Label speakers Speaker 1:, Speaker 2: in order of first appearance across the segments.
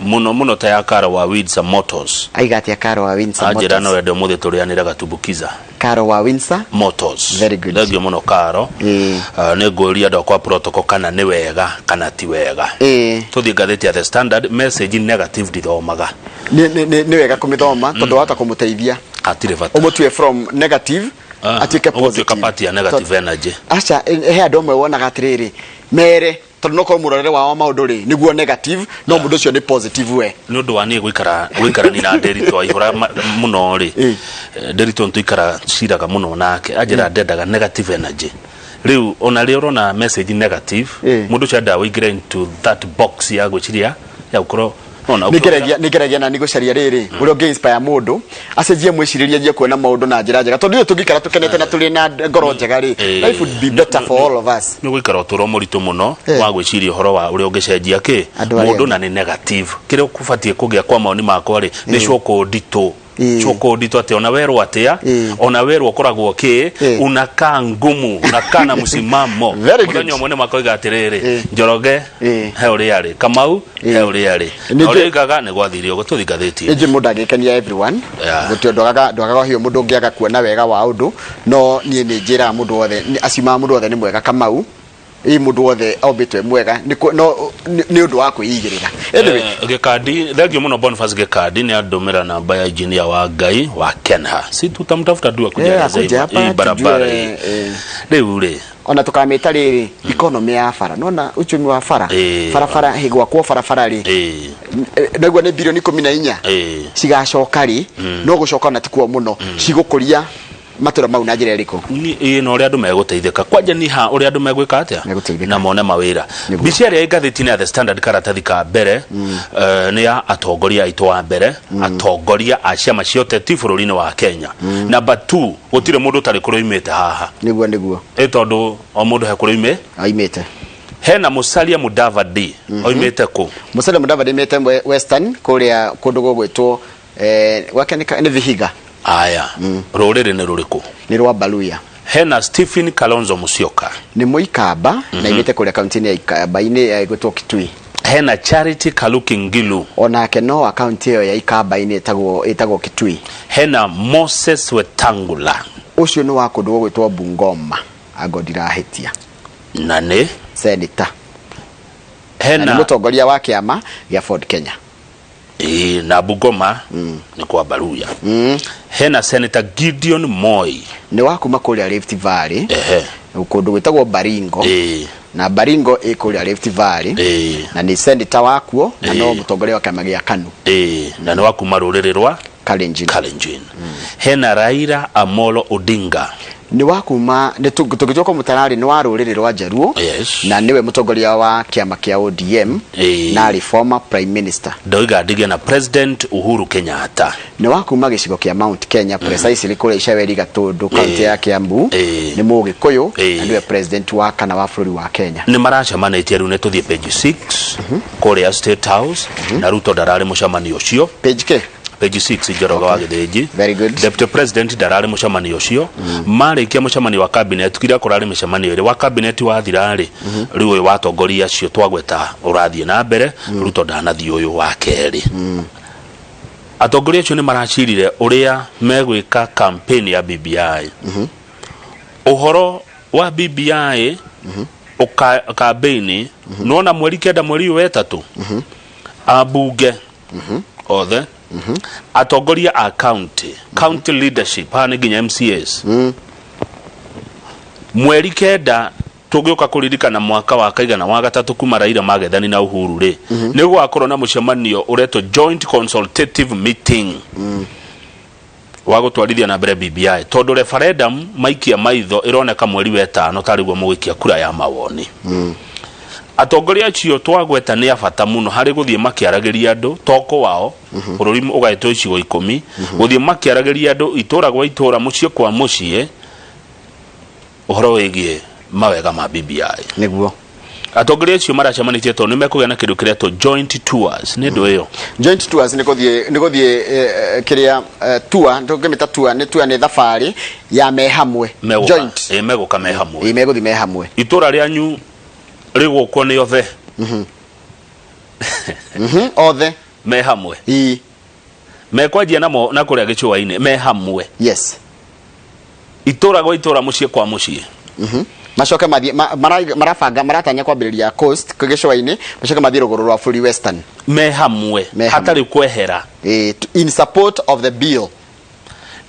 Speaker 1: Mũno mũno ta ya Karo wa Windsor Motors.
Speaker 2: Aiga atia Karo wa Windsor
Speaker 1: Anjĩra
Speaker 2: Motors?
Speaker 1: No wende ũmũthĩ tũrĩanĩre gatumbukiza.
Speaker 2: Karo wa Windsor
Speaker 1: Motors.
Speaker 2: Very good.
Speaker 1: Thengiũ mũno Karo. Nĩ ngũria andũ akwa protocol kana nĩ wega kana ti wega. Tũthiĩ ngathĩti ya The Standard, message negative ndithomaga.
Speaker 2: Nĩ wega kũmĩthoma tondũ wahota kũmũteithia.
Speaker 1: Hatirĩ bata.
Speaker 2: Ũmũtue from negative atuĩke
Speaker 1: ũgũtuĩka
Speaker 2: positive.
Speaker 1: part ya negative energy.
Speaker 2: Aca, he andũ amwe wonaga atĩrĩrĩ, mere tondũ no korwo mũrorere wao wa maũndũ rĩ nĩguo negative, no mũndũ ũcio nĩ positive we.
Speaker 1: Nĩ ũndũ wa niĩ gũikara gũikarani na Ndĩritũ aihũra mũno rĩ, Ndĩritũ nĩ tũikara ciraga mũno nake, anjĩra ndendaga negative energy. Rĩu ona rĩ ũrona message negative, mũndũ ũcio endaga ũingĩre into that box ya gwĩciria ya gũkorwo nona.
Speaker 2: Nĩngeragia nani gũcaria rĩrĩ ũrĩa ũngĩ inspire mũndũ acenjie mwĩcirĩrie, anjie kuona maũndũ na njĩra njega, tondũ ithuĩ tũngĩikara tũkenete na tũrĩ na ngoro njega rĩ, life would be better for all of us.
Speaker 1: Nĩ gũikara ũtũũro mũritũ mũno wa gwĩciria ũhoro wa ũrĩa ũngĩcenjia kĩ
Speaker 2: Andũ arĩa
Speaker 1: mũndũ
Speaker 2: angĩ.
Speaker 1: Na nĩ negative. Kĩrĩa ũbatiĩ kũgĩa kwa maoni makwa rĩ, nĩ cũkũ nditũ, cũkũ nditũ atĩ ona werwo atĩa, ona werwo ũkoragwo kĩ, unakaa ngumu, unakaa na msimamo.
Speaker 2: Very good.
Speaker 1: Mũthenya ũmwe nĩ makoiga atĩrĩrĩ, Njoroge he ũrĩa arĩ, Kamau he ũrĩa arĩ, na ũrĩa oigaga nĩ gwathire ũguo. Tũthiĩ ngathĩti.
Speaker 2: Nĩ njũĩ mũndũ angĩkenia everyone. Gũtirĩ ndwagaga hiũ mũndũ ũngĩaga kuona wega wa ũndũ, no niĩ nĩ njĩraga mũndũ wothe acimaga mũndũ wothe nĩ mwega. Kamau, ĩ mũndũ wothe ombĩtwo e mwega, no nĩ ũndũ wa kwĩigĩrĩra. Anyway.
Speaker 1: Gĩkandi, thank you mũno. Boniface Gĩkandi nĩ andũmĩra namba ya engineer wa Ngai wa Kenha, si tutamtafuta tu akuje aeleze
Speaker 2: akuje hapa,
Speaker 1: hii barabara
Speaker 2: tujue,
Speaker 1: hii. Rĩu rĩ,
Speaker 2: Ona tukamĩta rĩrĩ economy ya bara, nona uchumi wa bara, barabara gwakwo barabara rĩ, naguo nĩ bilioni 14 cigacoka rĩ, no gũcoka ona tikuo mũno cigũkũria matũra mau na njĩra ĩrĩkũ?
Speaker 1: Ĩĩ, na ũrĩa andũ megũteithĩka kwanja ni ha ũrĩa andũ megwĩka atĩa
Speaker 2: Megũteithĩka.
Speaker 1: Na mone mawĩra.
Speaker 2: Nĩguo.
Speaker 1: Mbica ĩrĩa ĩ ngathĩti-inĩ ya The Standard karatathi ka mbere, nĩ ya atongoria aitũ a mbere, atongoria a ciama cia ũteti bũrũri-inĩ wa Kenya. Number 2, gũtirĩ mũndũ ũtarĩ kũrĩa oimĩte haha.
Speaker 2: Nĩguo.
Speaker 1: Ĩ tondũ o mũndũ he kũrĩa oimĩ
Speaker 2: Aimĩte.
Speaker 1: Hena Musalia Mudavadi, oimĩte kũ?
Speaker 2: Musalia Mudavadi aimĩte Western kũrĩa kũndũ gũgwĩtwo gwake nĩ Vihiga.
Speaker 1: Aya, rũrĩrĩ nĩ rũrĩkũ?
Speaker 2: Nĩ rwa Baluya.
Speaker 1: Hena Stephen Kalonzo Musyoka.
Speaker 2: Nĩ Mũikamba na aimĩte kũrĩa kaunti-inĩ ya Ikamba-inĩ ya ĩgwĩtwo Kitui.
Speaker 1: Hena Charity Kaluki Ngilu.
Speaker 2: Onake no wa kaunti ĩyo ya Ikamba-inĩ ĩtagwo Kitui.
Speaker 1: Hena Moses Wetangula.
Speaker 2: Ũcio nĩ wa kũndũ gũgwĩtwo Bungoma ango ndirahĩtia.
Speaker 1: Na nĩ
Speaker 2: senator na nĩ
Speaker 1: hena
Speaker 2: mũtongoria wa kĩama gĩa Ford Kenya.
Speaker 1: Ĩĩ, na Bungoma nĩ kwa Baruya. Hena Senator Gideon Moi.
Speaker 2: Nĩ wa kuma kũrĩa Rift Valley, kũndũ gwĩtagwo Baringo, na Baringo ĩ kũrĩa Rift Valley, na nĩ senator wakuo na no mũtongoria wa kĩama gĩa KANU.
Speaker 1: Ĩĩ, na nĩ wa kuma rũrĩrĩ rwa
Speaker 2: Kalenjin.
Speaker 1: Kalenjin. Hena Raila Amolo Odinga.
Speaker 2: Nĩ wa kuma nĩ tũngĩtua kũmũtararĩ nĩ wa rũrĩrĩ rwa Jaluo, na nĩwe mũtongoria wa kĩama kĩa ODM, na arĩ former prime minister.
Speaker 1: Ndoiga ndige na President Uhuru Kenyatta.
Speaker 2: Nĩ wa kuma gĩcigo kĩa Mount Kenya, precisely kũrĩa Icaweri Gatũndũ, kaunti ya Kiambu. Nĩ Mũgĩkũyũ na nĩwe president wa kana wa bũrũri wa Kenya.
Speaker 1: Nĩ maracemanĩtie rĩu, nĩ tũthiĩ page 6 kũrĩa State House, na Ruto ndararĩ mũcemanio ũcio.
Speaker 2: Page K?
Speaker 1: Page 6, Njoroge wa Gĩthĩnji.
Speaker 2: Very good.
Speaker 1: Deputy President ndararĩ mũcemanio ũcio. Marĩkia mũcemanio wa cabinet, kira kũrarĩ mĩcemanio ĩrĩ wa cabinet wathira-rĩ, rĩu ũyũ wa atongoria acio twagweta ũrathiĩ na mbere. Ruto ndanathiĩ ũyũ wa kerĩ. Atongoria acio nĩ maracirire ũrĩa megwĩka campaign ya BBI. Ũhoro wa BBI campaign nona mweri 9, mweri ũyũ wetatũ, ambunge othe, atongoria a county leadership, haha nĩ nginya MCAs, mweri 9 tũgĩũka kũririkana mwaka wa kaigana wa gatatũ kuma Raila magethani na Uhuru rĩ, nĩ gũgakorwo na mũcemanio ũretwo joint consultative meeting wa gũtwarithia na mbere BBI, tondũ referendum maikia maitho ĩroneka mweri wetano tarĩ guo mũgũikia kura ya mawoni. Atongoria acio twagweta nĩ a bata mũno harĩ gũthiĩ makĩaragĩria andũ toko wao. Bũrũri ũgaĩtwo icigo 10, gũthiĩ makĩaragĩria andũ itũra gwa itũra, mũciĩ kwa mũciĩ, ũhoro wĩgiĩ mawega ma BBI. Atongoria acio maracemanĩtie tondũ nĩ mekũgĩa na kĩndũ kĩretwo joint tours nĩ ndũ ĩyo.
Speaker 2: Joint tours nĩ gũthiĩ kĩrĩa tour tũngĩmĩta tour nĩ thabarĩ ya me hamwe.
Speaker 1: Megũka.
Speaker 2: Joint.
Speaker 1: Ĩ, megũka me hamwe.
Speaker 2: Ĩ, megũthiĩ me hamwe.
Speaker 1: Itũra rĩanyu rĩgũkwo nĩ othe.
Speaker 2: Othe.
Speaker 1: Me hamwe.
Speaker 2: Ii.
Speaker 1: Mekwanjia namo na kũrĩa gĩcũa-inĩ me hamwe.
Speaker 2: Yes.
Speaker 1: Itũra gwa itũra, mũciĩ kwa mũciĩ.
Speaker 2: Macoke mathiĩ marabanga, maratanya kwambĩrĩria coast gĩcũa-inĩ, macoke mathiĩ rũgũrũ rwa bũrũri, western.
Speaker 1: Me hamwe.
Speaker 2: Me hamwe.
Speaker 1: Hatarĩ kwehera.
Speaker 2: In support of the bill.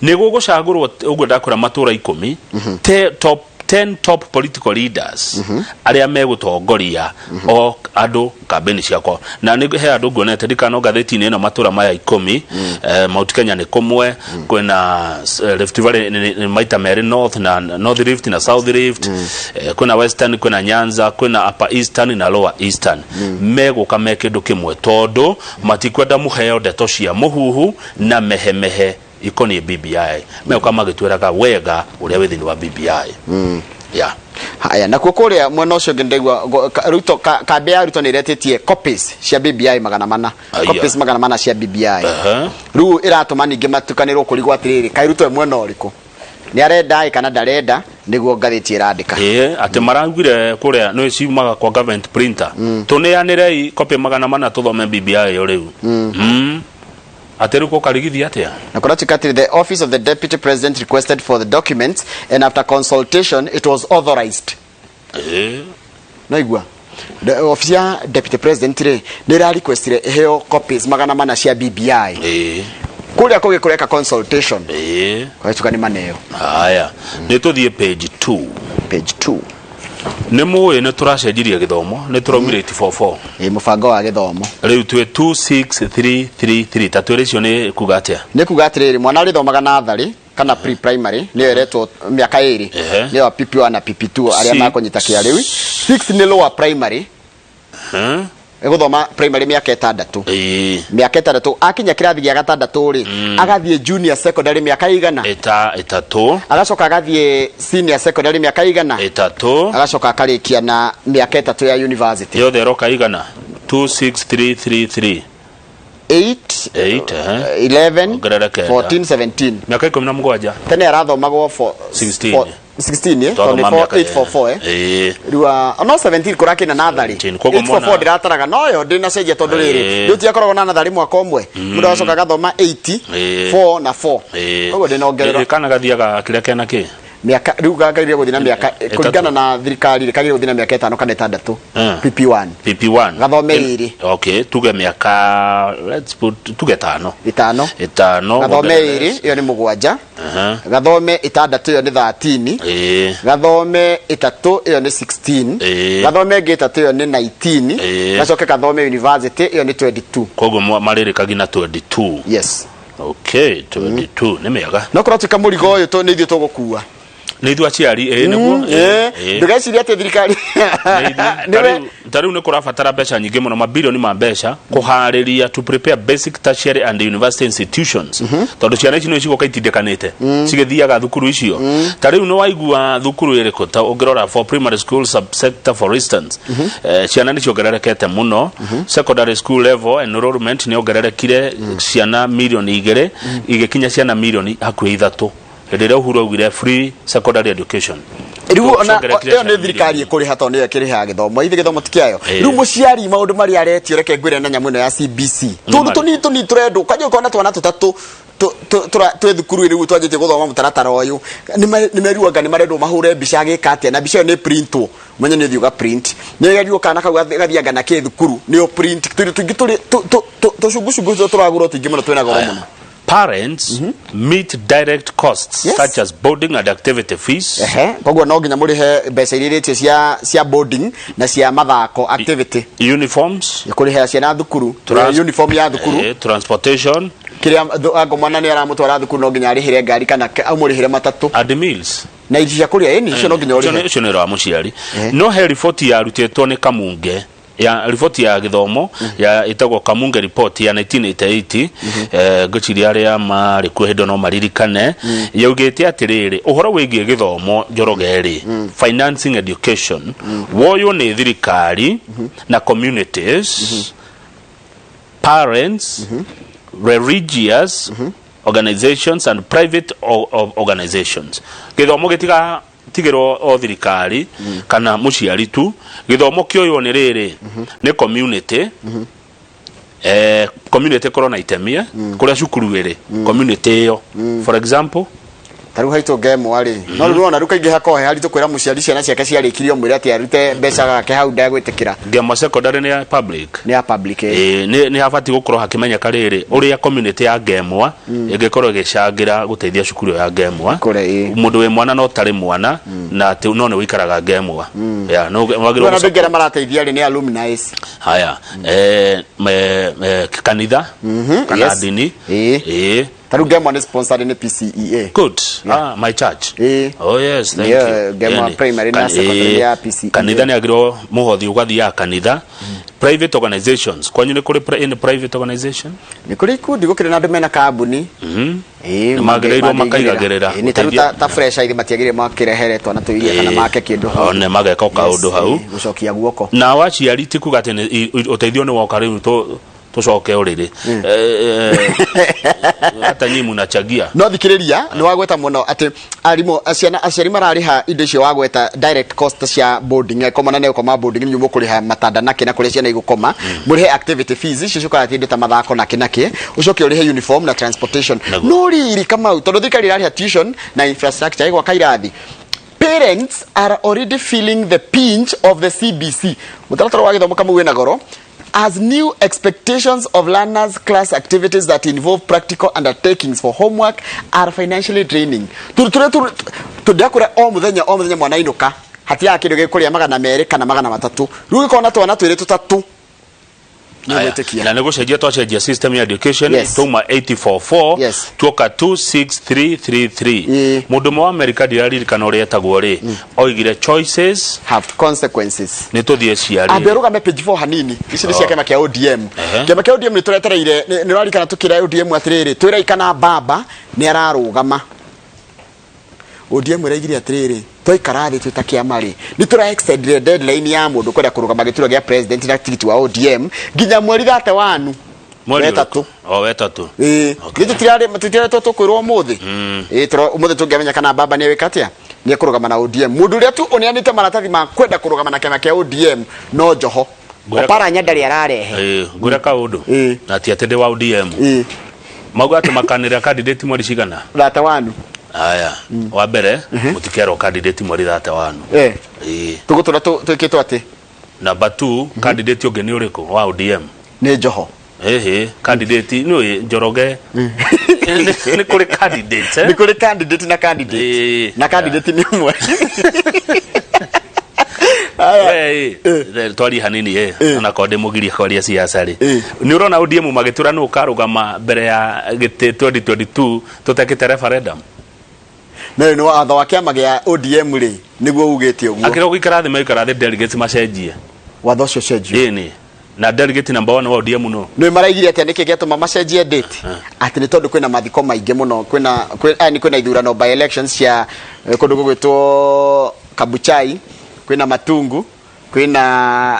Speaker 1: Nĩ gũgũcagũrwo ũguo ndakwĩra matũra 10, top 10 top political leaders arĩa megũtongoria o andũ kambeni ciakwa. Na nĩ he andũ nguonete ndikano ngathĩti-inĩ ĩno matũra maya 10. Mount Kenya nĩ kũmwe, kwĩna Rift Valley nĩ maita merĩ, North na North Rift na South Rift, kwĩna Western, kwĩna Nyanza, kwĩna Upper Eastern na Lower Eastern. Megũka me kĩndũ kĩmwe tondũ matikwenda mũheo ndeto cia mũhuhu na mehemehe ikoniĩ BBI. Megũka magĩtwĩraga wega ũrĩa wĩ thĩinĩ wa BBI, yeah.
Speaker 2: Haya, nakuo kũrĩa mwena ũcio ũngĩ ndaigua Ruto, kambĩ ya Ruto nĩ ĩretĩtie copies cia BBI 400.
Speaker 1: Aya.
Speaker 2: Copies 400 cia BBI. Rĩu ĩratũma ningĩ matukanĩrwo kũrigwo atĩrĩrĩ, kaĩ Ruto e mwena ũrĩkũ, nĩ arenda ĩ kana ndarenda? Nĩguo ngathĩti ĩrandĩka.
Speaker 1: Ĩĩ, atĩ maraugire kũrĩa nĩ ciumaga kwa government printer, tũneanĩrei copy 400 tũthome BBI ĩyo rĩu. Atĩ rĩu gũkarigithia atĩa?
Speaker 2: Na kũratuĩka atĩ the office of the deputy president requested for the documents and after consultation it was authorized. Naigua office ya deputy president rĩ nĩ ĩra requestire ĩheo copies 400 cia BBI. Kũrĩa kũgĩ kũreka consultation, kũratuĩka nĩ maneo.
Speaker 1: Haya, nĩ tũthiĩ page 2.
Speaker 2: Page 2.
Speaker 1: Nĩ mũĩ nĩ tũracenjirie gĩthomo, nĩ tũraumire 844.
Speaker 2: Ĩ, mũbango wa gĩthomo.
Speaker 1: Rĩu twĩ 26333. Ta twĩre icio nĩ kuga atĩa?
Speaker 2: Nĩ kuga atĩrĩrĩ, mwana arĩthomaga natharĩ kana pre primary, nĩyo ĩretwo mĩaka 2, nĩyo PP1 na PP2 arĩa makũnyita kĩa rĩu. 6 nĩ lower primary. Ĩgũthoma primary mĩaka 6. Mĩaka 6, akinya kĩrathi gĩa gatandatũ rĩ, agathiĩ junior secondary mĩaka igana?
Speaker 1: 3.
Speaker 2: Agacoka agathiĩ senior secondary mĩaka igana?
Speaker 1: 3.
Speaker 2: Agacoka akarĩkia na mĩaka 3 ya university.
Speaker 1: Yothe ĩroka igana? 26333.
Speaker 2: 8.
Speaker 1: 8, ehe.
Speaker 2: 11.
Speaker 1: Ongerera 9.
Speaker 2: 14, 17.
Speaker 1: Mĩaka 17.
Speaker 2: Tene arathomagwo for
Speaker 1: 16.
Speaker 2: 16, eh?
Speaker 1: Twathoma
Speaker 2: Tondũ nĩ
Speaker 1: mĩaka
Speaker 2: 844, eh? Rĩu no 17 kũrakĩna natharĩ.
Speaker 1: 17. Koguo
Speaker 2: 844. Ndĩrataraga noyo ndĩnacenjia tondũ rĩrĩ, rĩu tiakoragwo na natharĩ mwaka ũmwe, mũndũ agacoka agathoma 8, 4 na 4. Koguo ndĩnongerera.
Speaker 1: Kana gathiaga kĩrĩa kena kĩ?
Speaker 2: Mĩaka rĩu gakaire gũthiĩ na mĩaka
Speaker 1: 3.
Speaker 2: Kũringana na thirikari rĩ, kagĩrĩire gũthiĩ na mĩaka 5 kana 6. PP1.
Speaker 1: PP1.
Speaker 2: Gathome 2.
Speaker 1: Okay, tuge mĩaka, let's put, tuge 5.
Speaker 2: 5.
Speaker 1: 5.
Speaker 2: Gathome 2, ĩyo nĩ 7. Gathome 6, ĩyo nĩ 13. Gathome 3, ĩyo nĩ 16. Gathome ĩngĩ 3, ĩyo nĩ 19. Gacoke gathome university, ĩyo nĩ 22.
Speaker 1: Koguo marĩrĩkagia na 22.
Speaker 2: Yes.
Speaker 1: Okay, 22 nĩ mĩega.
Speaker 2: No kũratuĩka mũrigo ũyũ nĩ ithuĩ tũgũkua.
Speaker 1: Nĩ ithuĩ aciari, ĩĩ nĩguo.
Speaker 2: Ĩĩ. Ndũgecirie atĩ thirikari
Speaker 1: Nĩ ithuĩ.
Speaker 2: nĩwe.
Speaker 1: Ta rĩu nĩ kũrabatara mbeca nyingĩ mũno, mabirioni ma mbeca kũharĩria, to prepare basic, tertiary and university institutions, tondũ ciana ici nĩ cigoka itindĩkanĩte cigĩthiaga thukuru icio. Ta rĩu nĩ waigua thukuru ĩrĩkũ? Ta ũngĩrora for primary school subsector, for instance, ciana nĩ ciongererekete mũno. Secondary school level enrollment nĩ ongererekire ciana 2 mirioni igĩkinya ciana mirioni hakuhĩ 3 hĩndĩ ĩrĩa Uhuru augire free secondary education.
Speaker 2: Rĩu ona
Speaker 1: Ciongererekire
Speaker 2: ĩyo
Speaker 1: ciana
Speaker 2: nĩ thirikari
Speaker 1: mirioni.
Speaker 2: ĩkũrĩha tondũ nĩyo ĩkĩrĩhaga gĩthomo, ithe gĩthomo ti kĩayo. Rĩu mũciari maũndũ marĩa aretio, reke ngwĩre na nyamũ ĩno ya CBC, tũndũ
Speaker 1: marĩkũ?
Speaker 2: Tũnini tũnini tũrendwo kwanja ũkona twana tũtatũ twĩ thukuru rĩu twanjĩtie gũthoma mũtaratara ũyũ, nĩ meruanga nĩ marendwo mahũre mbica agĩka atĩa, na mbica ĩyo nĩ printwo, menye nĩ ũthiĩ ũga print, nĩ gerio kana kau gathianga na kĩ thukuru nĩ ũ print tũindo tũingĩ tũrĩ tũcungucungu tũrĩa tũragũrwo tũingĩ mũno twĩna goro mũno.
Speaker 1: Parents meet direct costs such as boarding and activity fees.
Speaker 2: Ehe, koguo no nginya mũrĩhe mbeca iria irĩtio cia boarding na cia mathako, activity,
Speaker 1: uniforms,
Speaker 2: kũrĩhĩra ciana thukuru, uniform ya thukuru,
Speaker 1: transportation,
Speaker 2: kĩrĩa anga mwana nĩ aramũtwara thukuru, no nginya arĩhĩre ngari kana amũrĩhĩre matatũ.
Speaker 1: And meals.
Speaker 2: Na irio cia kũrĩa, ĩni icio no nginya ũrĩhe.
Speaker 1: Ũcio nĩ wĩra wa mũciari. No he riboti yarutĩtwo nĩ Kamunge, ya riboti ya gĩthomo ya ĩtagwo Kamunge report ya 1988. Ngwĩciria arĩa marĩ kuo hĩndĩ ĩyo no maririkane. Yaugĩte atĩrĩrĩ, ũhoro wĩgiĩ gĩthomo, Njoroge rĩ, financing education woywo nĩ thirikari na communities, parents, religious organizations and private organizations. Gĩthomo gĩtiga tigĩrwo o thirikari kana mũciari tu. Gĩthomo kĩoywo nĩ rĩrĩ, nĩ community, community. Community ĩkorwo na itemi kũrĩa cukuru ĩrĩ, community ĩyo, for example.
Speaker 2: Ta rĩu haitũ ngemwa rĩ, no rĩu nĩwona rĩu kaingĩ hakoragwo he haritũ kwĩra mũciari ciana ciake ciarĩkirie ũmwĩre atĩ arute mbeca gake hau ndegwĩtĩkĩra.
Speaker 1: Ngemwa Secondary nĩ ya public.
Speaker 2: Nĩ ya public, ĩĩ.
Speaker 1: Ĩĩ, nĩ habatiĩ gũkorwo hakĩmenyeka rĩrĩ ũrĩa community ya Ngemwa ĩngĩkorwo ĩgĩcangĩra gũteithia cukuru ĩyo ya Ngemwa.
Speaker 2: Kũrĩa, ĩĩ.
Speaker 1: Mũndũ wĩ mwana no tarĩ mwana na atĩ no nĩ wĩikaraga Ngemwa ya no wagĩrĩirwo
Speaker 2: Rĩu ona andũ aingĩ arĩa
Speaker 1: gũ-support.
Speaker 2: marateithia rĩ nĩ alumni.
Speaker 1: Haya, kanitha kana ndini.
Speaker 2: Ĩĩ.
Speaker 1: Ĩĩ.
Speaker 2: Ta rĩu Ngemwa nĩ sponsored nĩ PCEA.
Speaker 1: Good. Ah, my church.
Speaker 2: Ĩĩ.
Speaker 1: Oh yes, thank
Speaker 2: Yeah,
Speaker 1: you.
Speaker 2: Ngemwa
Speaker 1: Yani,
Speaker 2: primary na secondary ya PCEA.
Speaker 1: Kanitha nĩ agĩrĩirwo mũhothi ũgathiaga kanitha. Private organizations. Kwanyu nĩ kũrĩ any private organization?
Speaker 2: Nĩ kũrĩ ikundi, gũkĩrĩ na andũ mena kambuni. Ĩĩ.
Speaker 1: Nĩ magĩrĩirwo
Speaker 2: mangĩigĩrĩra.
Speaker 1: makaigagĩrĩra,
Speaker 2: Ĩĩ, nĩ ta rĩu ta fresh aithi matiagĩrĩire makĩrehere twana tũiria kana make kĩndũ hau.
Speaker 1: One mageka o kaũndũ
Speaker 2: Yes,
Speaker 1: hau.
Speaker 2: ĩĩ, gũcokia guoko.
Speaker 1: Nao aciari ti kuga atĩ ũteithio nĩ woka rĩu tũcoke ũrĩrĩ. Hata nyinyi mnachangia.
Speaker 2: No thikĩrĩria, nĩ wagweta mũno atĩ arimũ, ciana, aciari mararĩha indo icio wagweta, direct cost cia boarding, koma na nĩ boarding nĩ mũkũrĩha matanda nakĩ na kũrĩa ciana igũkoma, mũrĩhe activity fees icio ciũkaga kĩndũ ta mathako nakĩ nakĩ, ũcoke ũrĩhe uniform na transportation.
Speaker 1: Naguo.
Speaker 2: No rĩrĩ, Kamau, tondũ thirikari ĩrarĩha tuition na infrastructure ĩgwaka irathi, parents are already feeling the pinch of the CBC mũtaratara wa gĩthomo. Kamau, wĩna goro as new expectations of learners, class activities that involve practical undertakings for homework are financially draining. Tũndĩakũra o mũthenya o mũthenya, mwana inũka hatiaga kĩndũ gĩkũrĩa 200 kana 300. Rĩu gĩkorwo na twana twĩrĩ tũtatũ nĩ
Speaker 1: Aya,
Speaker 2: gwĩtĩkia.
Speaker 1: Na nä gå cenjia twacenjia system ya education. Twauma 844 tuoka 26333. Må ndå ũmwe wa Amerika, ndiraririkana ũrĩa etagwo rĩ, oigire choices
Speaker 2: have consequences.
Speaker 1: Nä tå thiä ciarĩ.
Speaker 2: Ambe ũrũgame page 4 hanini. Ici nĩ cia kĩama kĩa ODM. Kĩama kĩa ODM nĩ tũretereire. Nĩ ũrarikana tũkĩra ODM atĩrĩrĩ, twĩrai kana baba nĩ ararũgama. ODM ĩraigire atĩrĩrĩ, twaikara thĩ twĩ ta kĩama rĩ, nĩ tũra extendire deadline ya mũndũ kwenda kũrũgama gĩturwa gĩa president na tigiti wa ODM nginya mweri 31.
Speaker 1: Mweri
Speaker 2: Wetatũ.
Speaker 1: ũrĩkũ? O wetatũ.
Speaker 2: Ĩĩ.
Speaker 1: Okay.
Speaker 2: Githĩ tũtirarĩ tũkwĩrwo ũmũthĩ? Ĩĩ, tũro ũmũthĩ tũngĩamenya kana baba nĩ ewĩka atĩa, nĩ ekũrũgama na ODM. Mũndũ ũrĩa tu ũneanĩte maratathi ma kwenda kũrũgama na kĩama kĩa ODM no Joho. Oparanya ndarĩ ararehe.
Speaker 1: Ĩĩ, ngwĩre kaũndũ na ti atĩ ndĩ wa ODM. Mauga atĩ makanĩrĩra candidate mweri cigana?
Speaker 2: 31.
Speaker 1: Aya, wa mbere mũtikerwo candidate mweri 31. Ĩĩ.
Speaker 2: Tũgũtũra twĩkĩtwo atĩ.
Speaker 1: Number 2, candidate ũngĩ nĩ ũrĩkũ wa ODM?
Speaker 2: Nĩ Joho.
Speaker 1: Ĩhĩ, candidate nĩ Njoroge, nĩ kũrĩ candidate, eh?
Speaker 2: Nĩ kũrĩ candidate na candidate. Na candidate nĩ ũmwe. Aya.
Speaker 1: We, twarie hanini onakorwo ndĩmũgirie kwaria siasa rĩ, nĩ ũrona ODM magĩtura nũ ũkarũgama mbere ya gĩtĩ 2022 tũtekĩte referendum?
Speaker 2: No nĩ watho wa kĩama gĩa ODM rĩ, nĩguo ugĩte ũguo.
Speaker 1: Akĩrwo gũikara thĩ, maikara thĩ delegates macenjie.
Speaker 2: Watho ũcio ũcenjio.
Speaker 1: Ĩni, na delegate number 1 wa ODM no?
Speaker 2: Nĩ maraigire atĩa? Nĩkĩ gĩatũma macenjie date? Atĩ nĩ tondũ kwĩna mathiko maingĩ mũno, kwĩna nĩ kwĩna ithurano, by elections cia kũndũ gũgwĩtwo Kabuchai, kwĩna Matungu, kwĩna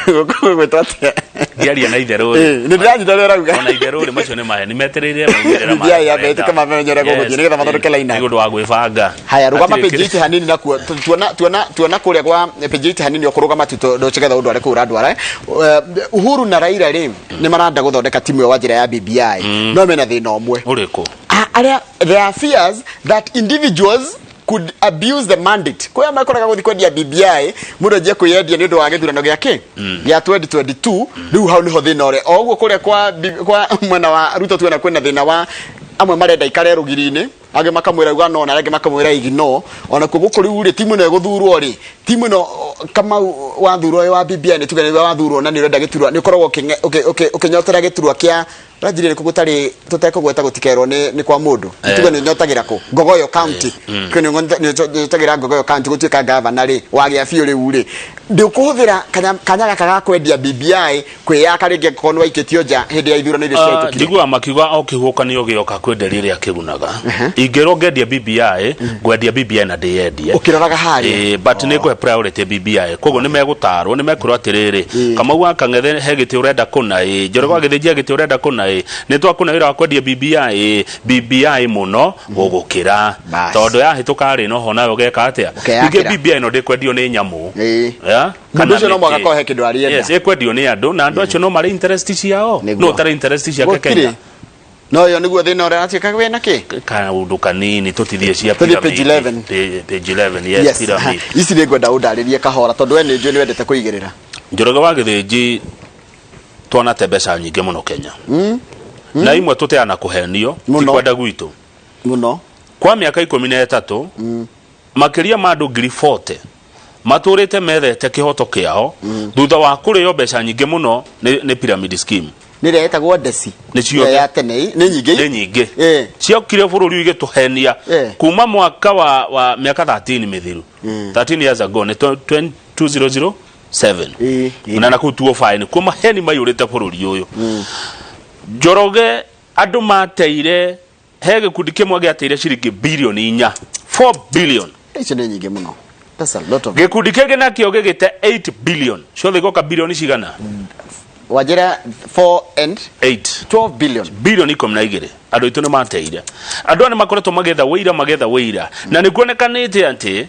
Speaker 2: gũgwĩtwo atĩa?
Speaker 1: Ndiaria na itherũ rĩ.
Speaker 2: Nĩ ndĩranyita ũrĩa ũrauga.
Speaker 1: Ona itherũ rĩ, macio nĩ maheni, metereire maumĩrĩra ma
Speaker 2: BBI yambe
Speaker 1: referendum.
Speaker 2: ĩtuĩke mamenye ũrĩa gũgũthiĩ, nĩgetha mathondeke line up.
Speaker 1: Nĩ ũndũ wa gwĩbanga.
Speaker 2: Haya, rũgama
Speaker 1: Hatirĩ
Speaker 2: page 8 hanini nakuo. Tuona kũrĩa gwa page 8 hanini ũkũrũgama tu tondũ nĩgetha ũndware kũu ũrandwara. Uhuru na Raila rĩ, nĩ maranda gũthondeka timu ĩyo wa njĩra ya BBI, no mena thĩna ũmwe.
Speaker 1: Ũrĩkũ?
Speaker 2: Arĩa there are fears that individuals could abuse the mandate. Kwĩ makoraga gũthiĩ kwendia BBI, mũndũ anjie kwĩyendia nĩ ũndũ wa gĩthurano gĩa kĩ gĩa 2022. Rĩu hau nĩho thĩna ũrĩa o ũguo kũrĩa kwa mwena wa Ruto tuona kwĩna thĩna wa amwe marenda ikare rũgiri-inĩ, angĩ makamwĩra uga no, na arĩa angĩ makamwĩra ignore. Ona kuo gũkũ rĩu rĩ, timu ĩno ĩgũthurwo rĩ, timu ĩno Kamau wathurwo wĩ wa BBI, nĩ tuge nĩwe wathurwo na nĩ ũrenda gĩturwa, nĩ ũkoragwo ũkĩnyotera gĩturwa kĩa ũranjirie nĩkũ gũtarĩ tũtekũgweta gũtikerwo nĩ kwa mũndũ. Nĩ tuge nĩ ũnyotagĩra kũ Ngogoyo County. Kwĩ nĩ ũnyotagĩra Ngogoyo County gũtuĩka gavana rĩ, wagĩa biũ rĩu rĩ, ndũkũhũthĩra kanya gaka ga kwendia BBI kwĩyaka rĩngĩ angĩkorwo nĩ waikĩtio nja hĩndĩ ya ithurano iria ciahĩtũkire?
Speaker 1: Njiguaga makiuga o kĩhuhũkanio gĩoka kwĩ nderi ĩrĩa kĩgunaga. Ingĩrwo ngendia BBI, ngwendia BBI na ndĩyendie.
Speaker 2: Ũkĩroraga harĩa.
Speaker 1: Ĩĩ, but nĩ ngũhe priority BBI. Koguo nĩ megũtarwo, nĩ mekwĩrwo atĩrĩrĩ, Kamau wa Kang'ethe he gĩtĩ ũrenda kũna? Ĩĩ. Njoroge wa Gĩthĩnji he gĩtĩ ũrenda kũna? Ĩĩ. Nĩ twakũna wĩra wa kwendia BBI? Ĩĩ. BBI mũno gũgũkĩra.
Speaker 2: Bas.
Speaker 1: Tondũ yahĩtũka rĩ, noho nawe ũgeka atĩa?
Speaker 2: Ũkeyakĩra.
Speaker 1: Ningĩ BBI ĩno ndĩkwendio nĩ nyamũ. mĩgũnda
Speaker 2: Mũndũ ũcio no
Speaker 1: mĩtĩ.
Speaker 2: mũhaka akorwo he kĩndũ arĩenda.
Speaker 1: Yes, ĩkwendio nĩ andũ na andũ acio no marĩ interest ciao.
Speaker 2: Nĩguo.
Speaker 1: No ũtarĩ interest ciake
Speaker 2: Gũtirĩ.
Speaker 1: Kenya.
Speaker 2: No ĩyo nĩguo thĩna ũrĩa atuĩka wĩna kĩ.
Speaker 1: Kaũndũ kanini tũtithie cia
Speaker 2: Tũthiĩ page
Speaker 1: pyramid.
Speaker 2: 11.
Speaker 1: Page 11, yes,
Speaker 2: Yes.
Speaker 1: pyramid.
Speaker 2: Ici nĩ ngwenda ũndarĩrie kahora tondũ we nĩ njũĩ nĩ wendete kũigĩrĩra.
Speaker 1: Njoroge wa Gĩthĩnji twanate mbeca nyingĩ mũno Kenya. Na imwe tũteana kũhenio ti
Speaker 2: Mũno.
Speaker 1: kwenda gwitũ.
Speaker 2: Mũno.
Speaker 1: Kwa mĩaka 13 makĩria ma andũ 40,000 matũrĩte methete kĩhoto kĩao thutha wa kũrĩo mbeca nyingĩ mũno nĩ pyramid scheme.
Speaker 2: Nĩ ĩrĩa ĩtagwo ndeci.
Speaker 1: Nĩ ciothe.
Speaker 2: Ĩrĩa ya tene nĩ nyingĩ.
Speaker 1: Nĩ nyingĩ.
Speaker 2: Eh.
Speaker 1: Ciokire bũrũri ũyũ igĩtũhenia
Speaker 2: Eh.
Speaker 1: kuma mwaka wa mĩaka 13 mĩthiru, 13 years ago, nĩ 2007.
Speaker 2: Eh, eh.
Speaker 1: Na nakũu 205 nĩkuo maheni maiyũrĩte bũrũri ũyũ. Njoroge, andũ mateire, he gĩkundi kĩmwe gĩateire ciringi birioni 4, 4 billion.
Speaker 2: Icio nĩ nyingĩ mũno. That's a lot of.
Speaker 1: Gĩkundi kĩngĩ nakĩo gĩgĩte 8 billion. Ciothe igoka birioni cigana?
Speaker 2: Wanjĩra 4 and
Speaker 1: 8.
Speaker 2: 12 billion.
Speaker 1: Birioni 12 andũ aitũ nĩ mateire. Andũ aya nĩ makoretwo magetha wĩira, magetha wĩira, na nĩ kuonekanĩte atĩ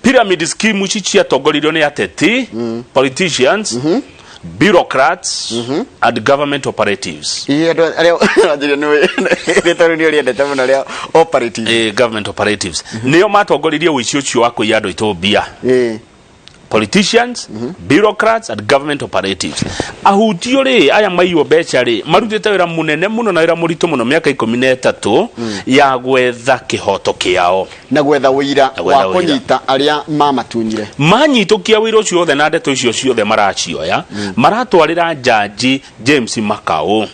Speaker 1: pyramid scheme ici ciatongoririo nĩ ateti, politicians, bureaucrats and government operatives.
Speaker 2: Ii andũ arĩa wanjĩra nĩ rĩtwa rĩu nĩ ũrĩendete mũno rĩa operative.
Speaker 1: Government operatives nĩo matongoririe ũici ũcio wa kũiya andũ aitũ mbia. Politicians, bureaucrats and government operatives. Ahutio rĩ, aya maiywo mbeca rĩ, marutĩte wĩra mũnene mũno na wĩra mũritũ mũno mĩaka 13 ya gwetha kĩhoto kĩao.
Speaker 2: Na gwetha ũira
Speaker 1: Na gwetha
Speaker 2: wa
Speaker 1: ũira.
Speaker 2: kũnyita arĩa mamatunyire.
Speaker 1: Manyitũkia wĩra ũcio wothe na ndeto icio ciothe maracioya, maratwarĩra njanji James Makau,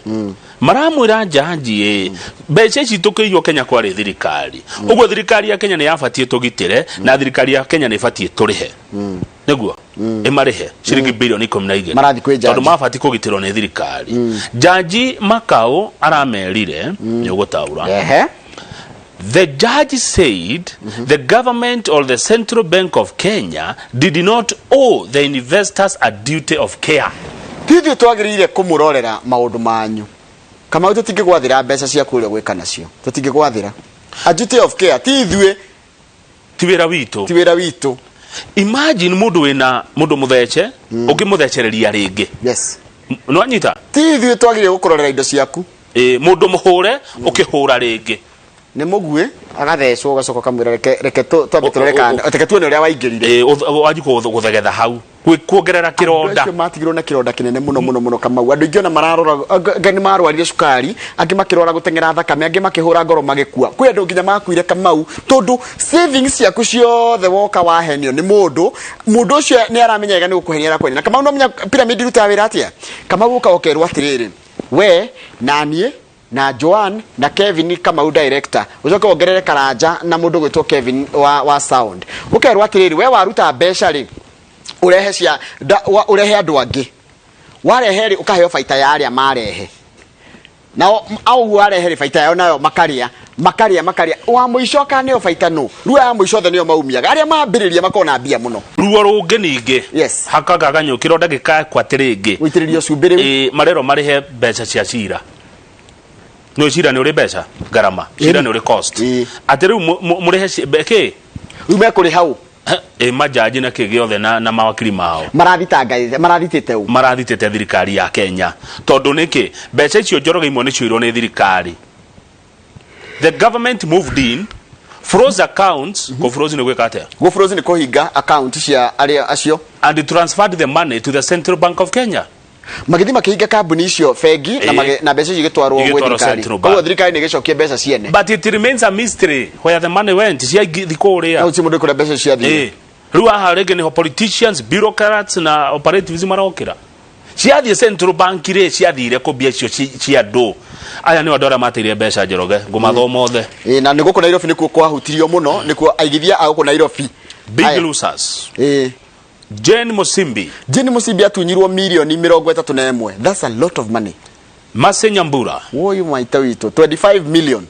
Speaker 1: maramwĩra njanji ĩ mbeca ici tũkĩiywo Kenya kwarĩ thirikari, ũguo thirikari ya Kenya nĩ yabatiĩ tũgitĩre, na thirikari ya Kenya nĩ ĩbatiĩ tũrĩhe nĩguo ĩmarĩhe ciringi birioni 12.
Speaker 2: Marathiĩ kwĩ
Speaker 1: Tondũ
Speaker 2: njanji.
Speaker 1: mabatiĩ kũgitĩrwo nĩ thirikari. Njanji Makau aramerire nĩ ũgũtaũra. The judge said the government or the Central Bank of Kenya did not owe the investors a duty of care.
Speaker 2: Ti ithuĩ twagĩrĩire kũmũrorera maũndũ manyu. Kamau, tũtingĩgwathĩra mbeca ciaku ũrĩa gwĩka nacio, tũtingĩgwathĩra a duty of care, ti ithuĩ.
Speaker 1: Ti wĩra witũ.
Speaker 2: Ti wĩra witũ.
Speaker 1: Imagine mũndũ wĩna mũndũ mũthece ũngĩmũthecereria rĩngĩ. Nĩwanyita?
Speaker 2: Ti ithuĩ twagĩrĩire gũkũrorera indo ciaku.
Speaker 1: Ĩ, mũndũ mũhũre ũkĩhũra rĩngĩ.
Speaker 2: Nĩ mũguĩ agathecwo, ũgacoka ũkamwĩra reke twambe tũrore kana reke tuone ũrĩa waingĩrire.
Speaker 1: Ĩ, wanji gũthegetha hau kuongerera
Speaker 2: Andũ
Speaker 1: kĩronda.
Speaker 2: acio matigirwo na kĩronda kĩnene mũno mũno mũno, Kamau. Andũ aingĩ ona mararora angĩ nĩ marwarire cukari, angĩ makĩrwara gũteng'era thakame, angĩ makĩhũra ngoro magĩkua. Kwĩ andũ nginya makuire, Kamau, tondũ savings ciaku ciothe woka wahenio nĩ mũndũ. Mũndũ ũcio nĩ aramenya wega nĩ gũkũhenia arakũhenia. Na Kamau, no menya pyramid irutaga wĩra atĩa? Kamau, ũka ũkerwo atĩrĩrĩ, we na niĩ na Joan na Kevin Kamau director, ucoke wongerere Karanja na mũndũ gwĩtwo Kevin wa sound, ũkerwo atĩrĩrĩ, we waruta mbeca rĩ, ũrehe cia ũrehe andũ angĩ, warehe rĩ, ũkaheo baita ya arĩa marehe nao au ũguo warehe rĩ, baita yao nayo makarĩa makarĩa makarĩa, wa mũico akaneo baita no rĩu aya mũico othe nĩo maumiaga, arĩa mambĩrĩria makona mbia mũno.
Speaker 1: Ruo rũngĩ ningĩ hakagaganyũ kĩronda gĩkakwatĩ rĩngĩ.
Speaker 2: Gũitĩrĩrio cumbĩ rĩu.
Speaker 1: Ĩ, marerwo marĩhe mbeca cia cira. Nĩ cira nĩ ũrĩ mbeca ngarama, cira nĩ ũrĩ cost. Atĩ rĩu mũrĩhe kĩ?
Speaker 2: Rĩu mekũrĩha ũ?
Speaker 1: Ĩ, majaji na kĩ gĩothe na mawakiri mao.
Speaker 2: Marathitanga, marathitĩte ũ?
Speaker 1: Marathitĩte thirikari ya Kenya. Tondũ nĩkĩ? Mbeca icio, Njoroge, imwe nĩ cioirwo nĩ thirikari. The government moved in, froze accounts. Kũ froze nĩ gwĩka atĩa?
Speaker 2: Gũ froze nĩ kũhinga account cia arĩa acio.
Speaker 1: And transferred the money to the Central Bank of Kenya.
Speaker 2: Magĩthiĩ makĩhinga kambuni icio bengi na na mbeca icio igĩtwarwo gwĩ
Speaker 1: Igĩtwarwo
Speaker 2: thirikari.
Speaker 1: Central Bank.
Speaker 2: Koguo thirikari nĩ ĩgĩcokia mbeca ciene.
Speaker 1: But it remains a mystery where the money went. Ciathi kũrĩa.
Speaker 2: Na gũtirĩ mũndũ kũrĩa mbeca ciathire.
Speaker 1: Rĩu haha rĩngĩ nĩho politicians, bureaucrats na operatives marokĩra. Ciathiĩ Central Bank rĩ, ciathire kũ mbia icio cia andũ aya? Nĩ andũ arĩa mateire mbeca, Njoroge, ngũmathoma othe.
Speaker 2: Ĩĩ, na nĩ gũkũ Nairobi nĩkuo kwahutirio mũno, nĩkuo aigithia a gũkũ Nairobi.
Speaker 1: Big
Speaker 2: Aya.
Speaker 1: losers. Jane Musimbi.
Speaker 2: Jane Musimbi atunyirwo mirioni 31. That's a lot of money.
Speaker 1: Mercy Nyambura.
Speaker 2: Woi maita witũ, 25 million.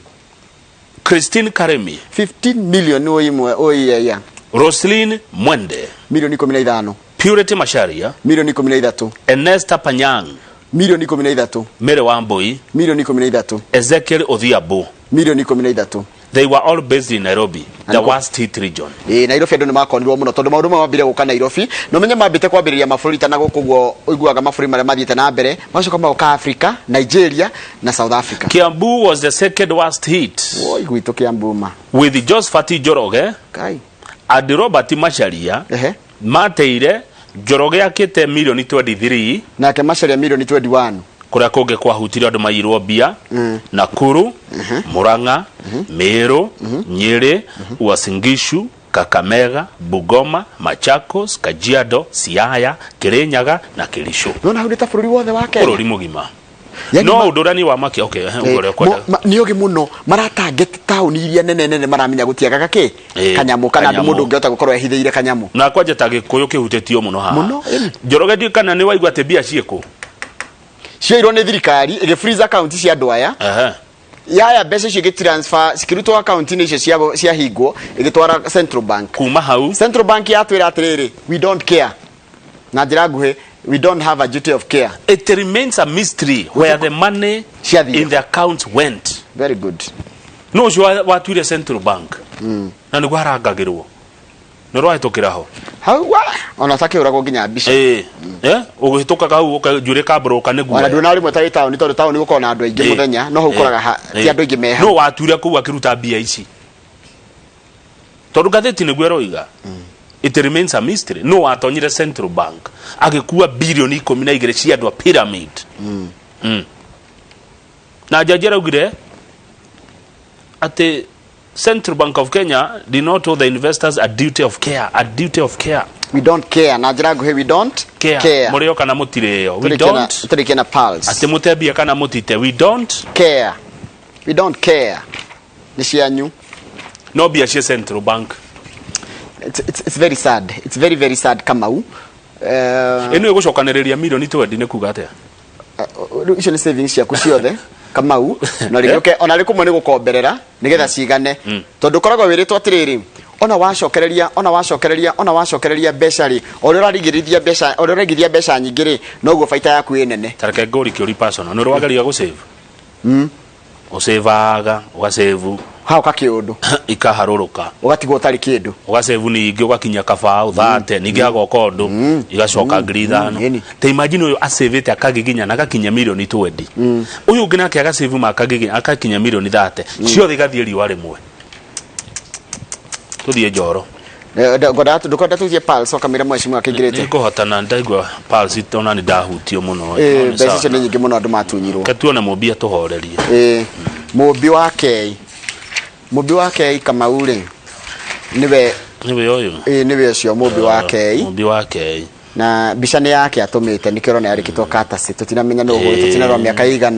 Speaker 1: Christine Karemi.
Speaker 2: 15 million, woi mwe oi ya.
Speaker 1: Roslyn Mwende.
Speaker 2: Mirioni 15.
Speaker 1: Purity Macharia.
Speaker 2: Mirioni 13.
Speaker 1: Ernesta Panyang.
Speaker 2: Mirioni 13.
Speaker 1: Mary Wambui.
Speaker 2: Mirioni 13.
Speaker 1: Ezekiel Odhiambo.
Speaker 2: Mirioni 13.
Speaker 1: They were all based in Nairobi, the
Speaker 2: nĩkũ-
Speaker 1: worst hit region.
Speaker 2: Ĩĩ, Nairobi andũ nĩ makonirwo mũno tondũ maũndũ maya mambire gũka Nairobi na ũmenye mambĩte kwambĩrĩria mabũrũri ta na gũkũ guo ũiguaga mabũrũri marĩa mathiĩte na mbere magacoka magoka Africa, Nigeria na South Africa.
Speaker 1: Kiambu was the second worst hit,
Speaker 2: Woi gwitũ Kiambu ma.
Speaker 1: with Josephat Njoroge
Speaker 2: Kai.
Speaker 1: and Robert Macharia
Speaker 2: Ehe.
Speaker 1: mateire. Njoroge akĩte milioni 23.
Speaker 2: Nake Macharia milioni 21.
Speaker 1: Kũrĩa kũngĩ kwahutirio andũ mairwo mbia: Nakuru, Murang'a, Meru, Nyeri, Uasin Gishu, Kakamega, Bungoma, Machakos, Kajiado, Siaya, Kirinyaga na Kericho.
Speaker 2: Nona hau nĩ ta bũrũri wothe wa Kenya.
Speaker 1: Bũrũri mũgima.
Speaker 2: Yani
Speaker 1: No ũndũ ũrĩa niĩ wamakia, okay, ehe, ũguo ũrĩa ũkwenda.
Speaker 2: Nĩ ogĩ mũno maratarget taũni iria nene nene, maramenya gũtiagaga kĩ kanyamũ kana andũ
Speaker 1: kanyamũ.
Speaker 2: mũndũ ũngĩhota gũkorwo ehithĩire kanyamũ.
Speaker 1: Na kwanja ta Gĩkũyũ kĩhutĩtio mũno haha.
Speaker 2: Mũno, ĩni.
Speaker 1: Njoroge, ndiũĩ kana nĩ waigua atĩ mbia ciĩkũ.
Speaker 2: Cioirwo nĩ thirikari ĩgĩ freeze account cia andũ aya. Yaya mbeca icio ĩgĩtransfer cikĩrutwo account-inĩ icio ciahingwo ĩgĩtwara Central Bank.
Speaker 1: Kuma hau
Speaker 2: Central Bank yatwĩra atĩrĩrĩ, "We don't care." Na njĩra nguhĩ, "We don't have a duty of care."
Speaker 1: It remains a mystery where the money
Speaker 2: Ciathire.
Speaker 1: in the accounts went.
Speaker 2: Very good.
Speaker 1: No ũcio watuire Central Bank na nĩguo harangagĩrwo nĩ rwahĩtũkĩra ho.
Speaker 2: Hau wa ona takĩhũragwo nginya mbica.
Speaker 1: Ĩĩ, ũgĩhĩtũkaga hau ũkanjuĩrĩ kambũrũka nĩ
Speaker 2: Ona
Speaker 1: guoya.
Speaker 2: nduona rĩmwe tarĩ taũni tondũ taũni gũkoragwo na andũ aingĩ mũthenya, no hau ũkoraga ti andũ aingĩ me hau.
Speaker 1: No watuire kũu akĩruta mbia ici tondũ ngathĩti nĩguo ĩroiga it remains a mystery no watonyire Central Bank agĩkua bilioni 12 cia andũ a pyramid. Na jaji araugire atĩ Central Bank of Kenya did not owe the investors a duty of care, a duty of care.
Speaker 2: We don't care. Na njĩra nguhĩ, we don't
Speaker 1: care,
Speaker 2: care.
Speaker 1: Mũrĩo kana mũtirĩo, we
Speaker 2: Tũrĩkie na-
Speaker 1: don't
Speaker 2: tũrĩkie na pulse.
Speaker 1: Atĩ mũtembia kana mũtite, we don't
Speaker 2: care. We don't care, nĩ cianyu.
Speaker 1: No mbia cia Central Bank.
Speaker 2: It's very sad, it's very very sad, Kamau.
Speaker 1: Ĩno ĩgũcokanĩrĩria milioni 20 nĩ kuga atĩa?
Speaker 2: Rĩu icio nĩ savings ciaku ciothe, Kamau, na rĩngĩ ona rĩ kũmwe nĩ gũkomberera nĩgetha cigane, tondũ ũkoragwo wĩrĩtwo atĩrĩrĩ, ona wacokereria, ona wacokereria, ona wacokereria mbeca rĩ, o ũrĩa ũrarigĩrĩria mbeca, o ũrĩa ũraigithia mbeca nyingĩ rĩ, noguo baita yaku ĩ nene.
Speaker 1: Tareke ngũri kĩũri personal, nĩ ũrĩ wageria gũsave? Ũsĩvaga, ũgasave.
Speaker 2: Ha ũka kĩũndũ.
Speaker 1: Ikaharũrũka.
Speaker 2: Ũgatigwo ũtarĩ kĩndũ.
Speaker 1: Ũgasave ningĩ ũgakinya kabaũ thate, ningĩ hagoka ũndũ igacoka 5,000. Ta imagine ũyũ acĩvĩte akagiginya na agakinya milioni 20, ũyũ ũngĩ nake agacĩvu ma akagiginya akakinya milioni 30, ciothe igathiĩ riũa rĩmwe. Tũthiĩ njoro.
Speaker 2: Ndũkwenda tũthiĩ Pulse ũkamĩra mheshimiwa akĩingĩrĩte?
Speaker 1: Nĩngũhotana, ndaigua Pulse ona nĩ ndahutio mũno.
Speaker 2: Eh, mbeca icio nĩ nyingĩ mũno andũ matunyirwo.
Speaker 1: Ke tuone mũmbia tũhorerie.
Speaker 2: Ĩĩ, mũmbi wa kei, mũmbi wa kei, Kamau rĩ, nĩwe.
Speaker 1: Nĩwe ũyũ.
Speaker 2: Ĩĩ, nĩwe ũcio mũmbi wa kei.
Speaker 1: Mũmbi wa kei.
Speaker 2: Na mbica nĩ yake atũmĩte, nĩkĩo ũrona yandĩkĩtwo katasi. Tũtinamenya nũ ũhũrĩte, tũtinerwo mĩaka ĩigana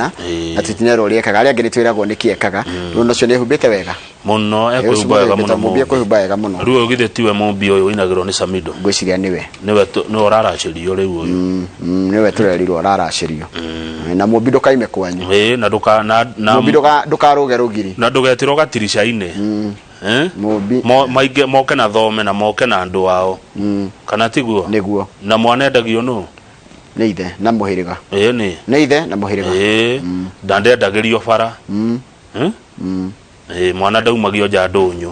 Speaker 2: na tũtinerwo ũrĩa ekaga. Arĩa angĩ nĩ twĩragwo nĩkĩ ekaga. Rĩu ũcio nĩ ehumbĩte wega.
Speaker 1: Mũno.
Speaker 2: Ĩĩ, ũcio
Speaker 1: Ekwĩhumba wega mũno.
Speaker 2: mũmbi
Speaker 1: Mũmbi
Speaker 2: ekwĩhumba wega mũno.
Speaker 1: Rĩu ũyũ githĩ tiwe mũmbi ũyũ ũinagĩrwo nĩ Samido?
Speaker 2: Ngwĩciria nĩwe.
Speaker 1: Nĩwe nĩwe ũraracĩrio rĩu ũyũ.
Speaker 2: Nĩwe tũrerirwo araracĩrio. Na mũmbi ndũkaime kwanyu.
Speaker 1: Ĩĩ, na ndũka na
Speaker 2: Mũmbi ndũkarũge rũgiri.
Speaker 1: Na ndũgetĩrwo gatirica-inĩ. Eh?
Speaker 2: Mũmbi.
Speaker 1: Maingĩ moke na thome na moke na andũ ao, kana tiguo?
Speaker 2: Nĩguo.
Speaker 1: Na mwana endagio nũ?
Speaker 2: Nĩ ithe na mũhĩrĩga.
Speaker 1: Ĩĩ, nĩ
Speaker 2: Nĩ ithe na mũhĩrĩga.
Speaker 1: Ĩĩ, na ndendagĩrio bara. Eh? Ĩĩ, mwana ndaumagio nja ndũnyũ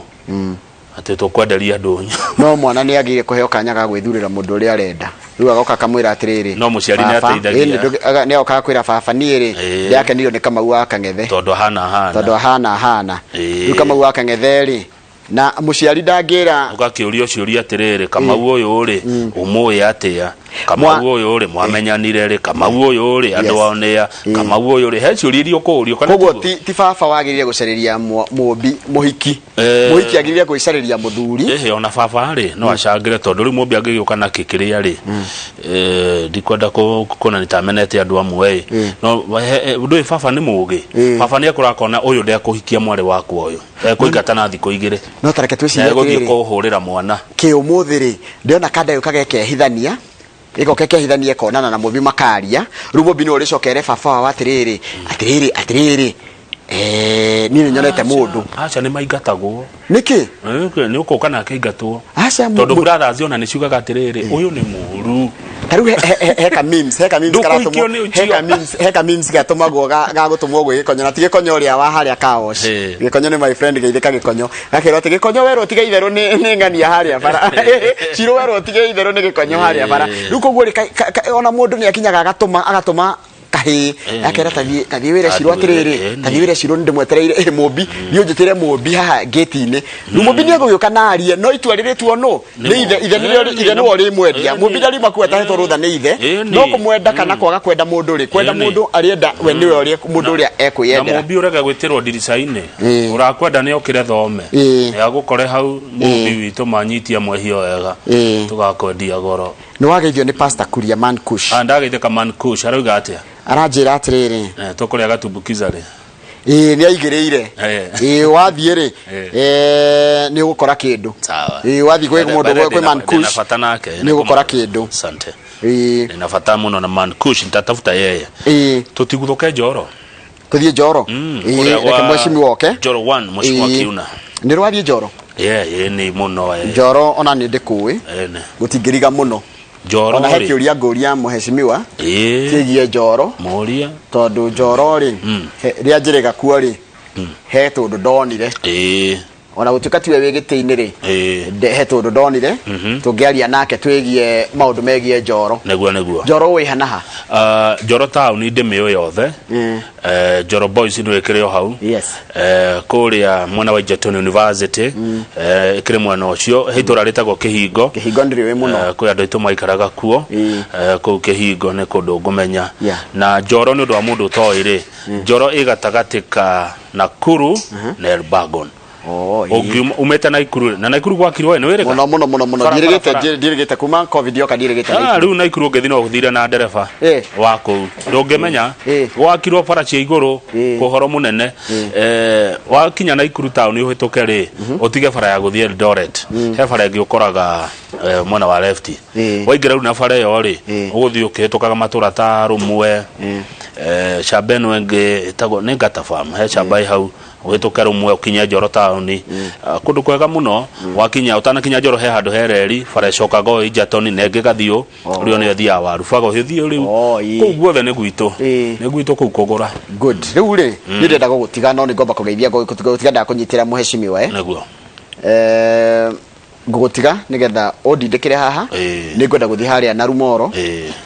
Speaker 1: atĩ tũkwenderia ndũnyũ.
Speaker 2: No mwana nĩ agĩrĩire kũheo kanya ga gwĩthurĩra mũndũ ũrĩa arenda. Rĩu agoka akamwĩra atĩrĩrĩ,
Speaker 1: No mũciari nĩ
Speaker 2: "Baba,"
Speaker 1: ateithagia.
Speaker 2: ĩĩ, nĩ agoka agakwĩra, "Baba, niĩ rĩ, ndĩrakenirio nĩ Kamau wa Kang'ethe."
Speaker 1: Tondũ ahana ahana.
Speaker 2: Tondũ ahana ahana. Rĩu Kamau wa Kang'ethe rĩ, na mũciari ndangĩra.
Speaker 1: Ũgakĩũrio ciũria atĩrĩrĩ, Kamau ũyũ rĩ, ũmũĩ atĩa? Kamau ũyũ rĩ, mwamenyanire rĩ? Kamau ũyũ rĩ, andũ ao nĩa? Kamau ũyũ rĩ, he ciũria iria ũkũũrio, kana
Speaker 2: Koguo
Speaker 1: tiguo?
Speaker 2: ti baba wagĩrĩire gũcarĩria mũmbi mũhiki. Mũhiki agĩrĩire gwĩcarĩria mũthuri.
Speaker 1: Ĩhĩ, ona baba rĩ no acangĩre, tondũ rĩu mũmbi angĩgĩũka na kĩkĩrĩa rĩ, ndikwenda kuona nĩ tamenete andũ amwe ĩ, no ndũĩ baba nĩ mũgĩ. Baba nĩ ekũra akona ũyũ ndekũhikia mwarĩ wakwa, ũyũ ekũingata na thikũ 2.
Speaker 2: No tareke
Speaker 1: Na
Speaker 2: twĩcirie
Speaker 1: egũthiĩ
Speaker 2: atĩrĩrĩ,
Speaker 1: kũhũrĩra mwana.
Speaker 2: Kĩũmũthĩ rĩ, ndĩrona kanda ĩyo kagekehithania, ĩgoka ĩkehithania, ĩkonana na mũmbi makaria. Rĩu mũmbi nĩwe ũrĩcokere baba wao atĩrĩrĩ, atĩrĩrĩ, atĩrĩrĩ, niĩ nĩ nyonete mũndũ.
Speaker 1: Aca, nĩ maingatagwo.
Speaker 2: Nĩkĩ?
Speaker 1: Nĩ ũkũka nake aingatwo.
Speaker 2: Aca,
Speaker 1: Tondũ brothers ona nĩ ciugaga atĩrĩrĩ, ũyũ nĩ mũru.
Speaker 2: Ta rĩu he ka memes, he ka memes
Speaker 1: Ndũkũhikio
Speaker 2: karatũmwo
Speaker 1: nĩ ũcio.
Speaker 2: He ka memes gatũmagwo ga gũtũmwo gwĩ gĩkonyo, na ti gĩkonyo ũrĩa wa harĩa kaosh. Gĩkonyo nĩ my friend, geithĩka gĩkonyo, gakĩrwo atĩ gĩkonyo werwo tiga itherũ nĩ ng'ania harĩa bara, cirũ werwo tiga itherũ nĩ gĩkonyo harĩa bara. Rĩu koguo rĩ, ona mũndũ nĩ akinyaga agatũma kahĩĩ, akera tathiĩ wĩre Cirũ atĩrĩrĩ, tathiĩ wĩre Cirũ nĩndĩmwetereire, ĩ mũmbi, thiĩ ũnjĩtĩre mũmbi haha ngĩti-inĩ. Rĩu mũmbi nĩ egũgĩũka na arie, no itua rĩrĩtuo nũ? Nĩ ithe. Ithe nĩrĩo, ithe nĩwe ũrĩmwendia. Mũmbi ndariuma kuo atahetwo rũtha nĩ ithe. No kũmwenda kana kwaga kwenda mũndũ rĩ, kwenda mũndũ arĩenda we nĩwe ũrĩa mũndũ ũrĩa
Speaker 1: Na
Speaker 2: ekwĩyendera.
Speaker 1: Mũmbi ũrege gwĩtĩrwo ndirica-inĩ, ũrakwenda nĩ okĩre thome, nĩ agũkore hau. Mũmbi witũ manyitia mwehio wega, tũgakwendia goro.
Speaker 2: Nĩ wageithio nĩ Pastor Kuria Man Kush.
Speaker 1: Ah, ndageithĩka. Man Kush arauga atĩa?
Speaker 2: Aranjĩra atĩrĩrĩ,
Speaker 1: Tũkũrĩa gatumbukiza rĩ?
Speaker 2: Ĩĩ, nĩ aigĩrĩire. Ĩĩ, wathiĩ rĩ, nĩ ũgũkora kĩndũ.
Speaker 1: Sawa.
Speaker 2: Ĩĩ, wathiĩ kwĩ mũndũ kwĩ Man
Speaker 1: Ndĩna
Speaker 2: Kush
Speaker 1: bata nake.
Speaker 2: nĩ ũgũkora kĩndũ.
Speaker 1: Asante.
Speaker 2: Ĩĩ.
Speaker 1: Nina bata muno na Man Kush, nitatafuta yeye. Tutiguthuke Njoro.
Speaker 2: Tũthiĩ Njoro. Ĩĩ,
Speaker 1: Kũrĩa
Speaker 2: reke mheshimiwa oke.
Speaker 1: Njoro 1, mheshimiwa Kiuna.
Speaker 2: Nĩ rwathiĩ Njoro?
Speaker 1: Yeah, ni muno.
Speaker 2: Njoro ona nĩ ndĩkũĩ.
Speaker 1: Nĩ.
Speaker 2: Gũtingĩriga mũno.
Speaker 1: Njoro
Speaker 2: Ona he
Speaker 1: rĩ.
Speaker 2: kĩũria ngũria mheshimiwa kĩgiĩ Njoro.
Speaker 1: Mũria.
Speaker 2: Tondũ Njoro rĩ, rĩa njĩrĩga kuo rĩ, he tũndũ ndonire, ona gũtuĩka tiwe wĩ gĩtĩ-inĩ rĩ, he tũndũ ndonire tũngĩaria nake twĩgie maũndũ megiĩ Njoro.
Speaker 1: Nĩguo.
Speaker 2: Njoro wĩ hanaha?
Speaker 1: Njoro taũni ndĩmĩũĩ yothe. Njoro Boys nĩ ĩkĩrĩ o hau. Kũrĩa mwena wa Egerton University, ĩkĩrĩ mwena ũcio, he itũra rĩtagwo Kĩhingo.
Speaker 2: Kĩhingo ndĩrĩũĩ mũno.
Speaker 1: Kwĩ andũ aitũ maikaraga kuo. Kũu Kĩhingo nĩ kũndũ ngũmenya. Na Njoro, nĩ ũndũ wa mũndũ ũtoĩ rĩ, Njoro ĩ gatagatĩ ka Nakuru na Elbagon.
Speaker 2: Oh, ĩĩ.
Speaker 1: Ũngiuma umĩte Naikuru, na Naikuru gwakirwo ĩ, nĩ wĩrĩga?
Speaker 2: Mũno mũno mũno mũno.
Speaker 1: Bara,
Speaker 2: Ndirĩgĩte.
Speaker 1: bara, bara.
Speaker 2: Ndirĩgĩte kuma COVID yoka, ndirĩgĩte.
Speaker 1: Ah, rĩu Naikuru ũngĩthiĩ no ũthire na ndereba wa kũu, ndũngĩmenya. Gwakirwo bara cia igũrũ, ũhoro mũnene. Wakinya Naikuru taũni ũhĩtũke rĩ, ũtige bara ya gũthiĩ Eldoret, he bara ĩngĩ ũkoraga mwena wa left. Waingĩra rĩu na bara ĩyo rĩ, ũgũthiĩ ũkĩhĩtũkaga matũra ta Rũmwe, camba ĩno ĩngĩ ĩtagwo nĩ Ngata Farm, he camba ĩ hau, ũhĩtũke Rũmwe ũkinye Njoro taũni. Ah, kũndũ kwega mũno. Wakinya, ũtanakinya Njoro, he handũ he reri, bara ĩcokaga o Egerton na ĩngĩ gathiũ rĩo nĩyo ĩthiaga Warubaga ũgĩthiĩ rĩu.
Speaker 2: Oh, ĩĩ.
Speaker 1: Kũu guothe nĩ gwitũ. Nĩ gwitũ kũu kũgũra.
Speaker 2: Good. Rĩu rĩ, nĩ ndĩrenda gũgũtiga, no nĩ ngomba kũgeithia, gũtiga ndakũnyitĩra mheshimiwa.
Speaker 1: Nĩguo.
Speaker 2: Ngũgũtiga nĩgetha ũndindĩkĩre haha. Nĩ ngwenda gũthiĩ harĩa Narumoro.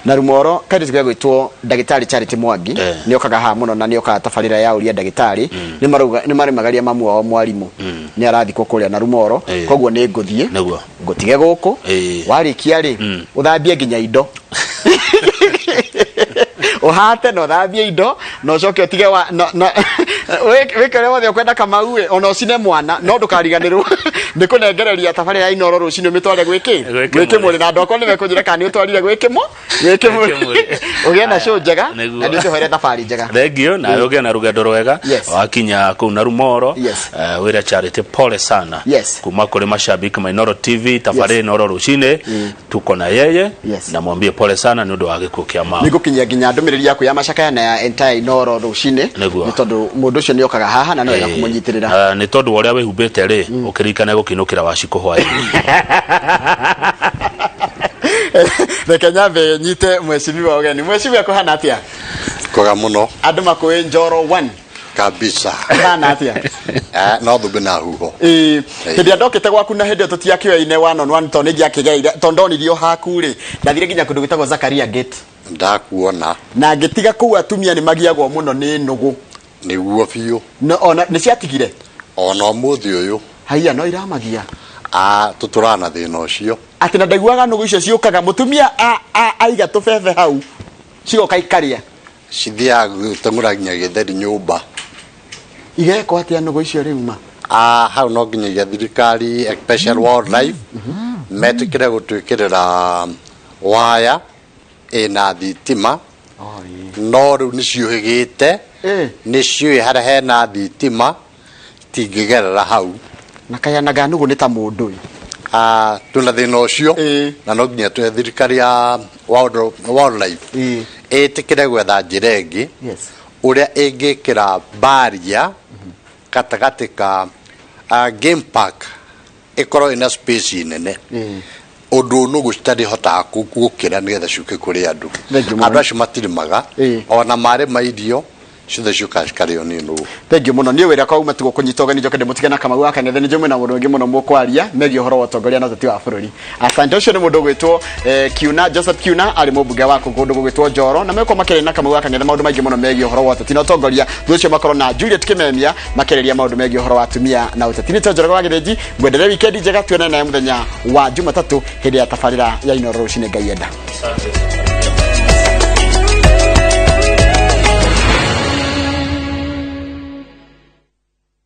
Speaker 2: Narumoro kairĩtu gegwĩtwo ndagĩtarĩ Charity Mwangi. Nĩ okaga haha mũno na nĩ okaga tabarĩra ya ũria ndagĩtarĩ. Nĩ marauga nĩ marĩmagaria mamu wao mwarimũ nĩ arathikwo kũrĩa Narumoro. Koguo nĩ ngũthiĩ ngũtige gũkũ. Warĩkia rĩ, ũthambie nginya indo, ũhate na ũthambie indo na ũcoke ũtige wa na wĩke ũrĩa wothe ũkwenda. Kamau ĩ, ona ũcine mwana, no ndũkariganĩrwo nĩ kũnengereria tabarĩra ya Inoro rũcinĩ, ũmĩtware gwĩkĩ?
Speaker 1: Gwĩ
Speaker 2: Gwĩ
Speaker 1: Kĩmũrĩ.
Speaker 2: Kĩmũrĩ. Na andũ akwa nĩ mekũnjĩra kana nĩ ũtwarire gwĩ Kĩmũrĩ.
Speaker 1: Kĩmũrĩ.
Speaker 2: Ũgĩe na show njega.
Speaker 1: Nĩguo.
Speaker 2: Na nĩ ũtũhere thabarĩ njega.
Speaker 1: Thengio, nawe ũgĩe na rũgendo rwega. Wakinya kũu na Rumoro, wĩre Charity pole sana kuma kũrĩ mashabiki ma Inoro TV, tabarĩ Inoro rũcinĩ tuko na yeye, na mwambie pole sana nĩ ũndũ wa gĩkuũ kĩa mama.
Speaker 2: Nĩ ngũkinyia nginya ndũmĩrĩri yaku ya macakaya na ya entire Inoro rũcinĩ.
Speaker 1: Nĩguo.
Speaker 2: Nĩ tondũ mũndũ ũcio nĩ okaga haha na no wega kũmũnyitĩrĩra.
Speaker 1: Nĩ tondũ wa ũrĩa wĩhumbĩte rĩ, ũkĩririkane gũkinũkĩra Wacikũ hwaĩ-inĩ.
Speaker 2: Reke nyambe nyite mheshimiwa ũgeni. Mheshimiwa, kũhana atĩa?
Speaker 3: Kwega mũno.
Speaker 2: Andũ makũĩ Njoro 1.
Speaker 3: Kabisa.
Speaker 2: Kũhana atĩa?
Speaker 3: No thumbi na huho.
Speaker 2: Ĩĩ, hĩndĩ ĩrĩa ndokĩte gwaku na hĩndĩ ĩyo tũtiakĩoyaine one on one, tondũ nĩngĩakĩgereire, tondũ ndonirio haku rĩ, ndathire nginya kũndũ gwĩtagwo Zakaria Gate.
Speaker 3: Ndakuona.
Speaker 2: Na ngĩtiga kũu atumia nĩ magiagwo mũno nĩ nũgũ.
Speaker 3: Nĩguo biũ.
Speaker 2: No, ona nĩ ciatigire?
Speaker 3: Ona ũmũthĩ ũyũ.
Speaker 2: Haiya, no iramagia?
Speaker 3: Ah, tũtũraga na thĩna ũcio.
Speaker 2: Atĩ na ndaiguaga nũgũ icio ciũkaga mũtumia aiga tũbebe hau, cigoka ikarĩa?
Speaker 3: Cithiaga gũteng'ũra nginya gĩtheri nyũmba.
Speaker 2: Igekwo atĩa nũgũ icio rĩu ma?
Speaker 3: Ah, hau no nginyagia thirikari, especially wildlife, metĩkĩre gũtwĩkĩrĩra waya ĩna thitima, no rĩu nĩ ciũhĩgĩte, nĩ ciũĩ harĩa hena thitima tingĩgerera hau.
Speaker 2: Na kayanaga nũgũ nĩ ta mũndũ ĩ.
Speaker 3: Ah, twĩna thĩna ũcio na no nginya tũhe thirikari ya wildlife ĩtĩkĩre gwetha njĩra ĩngĩ ũrĩa ĩngĩkĩra baria gatagatĩ ka game park, ĩkorwo ĩna space nene. Ũndũ nũgũ citarĩhotaga gũkĩra nĩgetha ciũke kũrĩ andũ.
Speaker 2: Thank you mũno.
Speaker 3: Andũ acio matirĩmaga,
Speaker 2: Ĩĩ.
Speaker 3: ona marĩma irio ciothe ciũkaga cikarĩo nĩ nũgũ.
Speaker 2: Thengiũ mũno. Niĩ wĩra kwa uma tiguo kũnyita ũgeni, njoke ndĩmũtige na Kamau wa Kang'ethe. Nĩ njũĩ mwĩna mũndũ ũngĩ mũno mũkwaria megiĩ ũhoro wa ũtongoria na ũteti wa bũrũri. Asante. Ũcio nĩ mũndũ ũgwĩtwo Kiuna, Joseph Kiuna, arĩ mũmbunge wa kũndũ gũgwĩtwo Njoro, na mekwo makĩaria na Kamau wa Kang'ethe maũndũ maingĩ mũno megiĩ ũhoro wa ũteti na ũtongoria. Thutha ũcio makorwo na Juliet Kimemia makĩarĩria maũndũ megiĩ ũhoro wa atumia na ũteti. Nĩ Njoroge wa Gĩthĩnji, ngwendere wikendi njega, tuonane nawe mũthenya wa Jumatatũ hĩndĩ ya tabarĩra ya Inooro rũcinĩ, Ngai enda.
Speaker 1: Asante.